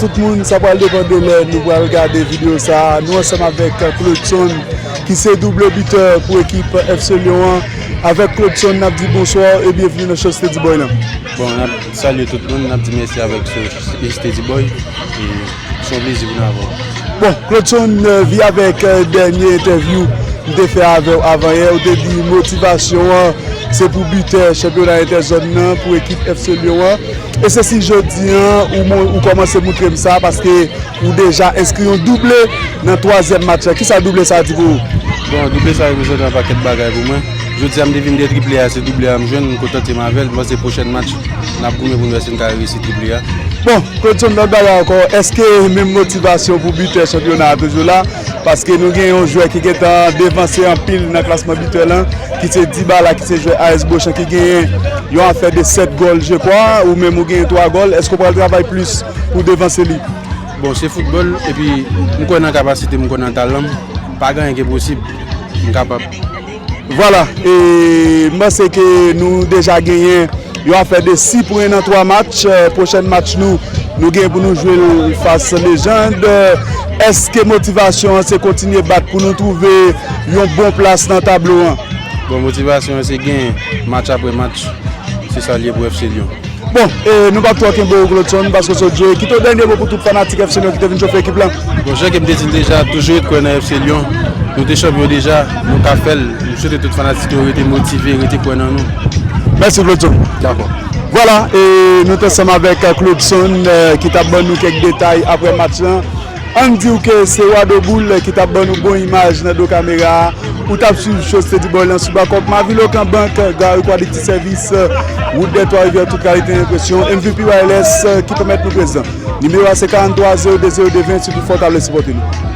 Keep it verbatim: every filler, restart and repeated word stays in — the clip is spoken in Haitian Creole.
Tout moun, sa pral depann de lè nou pral gade videyo sa a. Nou ansanm avèk Claudson, ki se double bitè pou ekip F C Lyon an. Avèk Claudson, n ap di bonswa e byenvni nan Show Steady Boy lan. Bon, n ap salye tout moun, n ap di mèsi avèk Show Steady Boy. E se yon plezi pou nou avè w. Bon, Claudson, euh, vin avèk euh, dènye entèvyou m te fè avè w avanyè. Ou te di motivasyon an se pou bitè chanpyona entèzòn nan pou ekip F C Lyon an. E se si jodi an ou, mon- ou kòmanse moutre m sa paske ou deja enskri yon double nan twazyèm match la. Kisa double sa a di pou ou? Bon, double sa reprezante yon pakèt bagay pou mwen. Jodi a m te vin de triple a, se double a m jwenn, m kontante m avè l. M panse pwochèn match n ap goumen pou n wè si n ka reyisi triple a. Bon, Claudson, lòt bagay ankò, èske menm motivasyon pou bitè chanpyona a toujou la? Paske nou gen yon jwè ki gentan devanse anpil nan klasman bitè lan, ki se Dybala, ki se jwè A S Beauchamp, ki genyen yon afè de sèt gòl, je crois, ou menm ou genyen twa gòl. Èske w pral travay plis pou devanse li? Bon, se foutbòl, epi m kwè nan kapasite m, m kwè nan talan m. Pa gen anyen ki enposib, m kapab. Vwala, e m panse ke nou deja genyen yon afè de sis pwen nan twa match. Eh, pwochèn match nou, nou gen pou nou jwe l fas Lejand. Eh, èske motivasyon an se kontinye bat pou nou twouve yon bon plas nan tablo an? Bon, motivasyon an se gen match apre match. Se sa l ye pou F C Lyon. Bon, e nou p ap twò kenbe w, Claudson, paske w sot jwe. Kite w dènye mo pou tout fanatik F C Lyon ki te vin chofe ekip lan. Bon, jan ke m te di l deja, toujou ret kwè nan F C Lyon. Nou te chanpyon deja, nou ka fè l. M swete tout fanatik yo rete motive, rete kwè nan nou. Mèsi, Claudson. Dakò. Vwala, e nou t ansanm avèk Claudson, eh, ki t ap ban nou kèk detay apre match lan. Ann di w ke se Wado Boul ki t ap ban nou bon imaj nan do kamera a. Ou t ap swiv Show Steady Boy lan sou bakòp Mavilokan Bank, Gary Quality Service, Wout dè Twa Rivyè, tout kalite enpresyon, M V P Wireless, eh, ki pèmèt nou prezan. Nimewo a se karant twa zewo de zewo de ven, sitou fò w ta vle sipòte nou.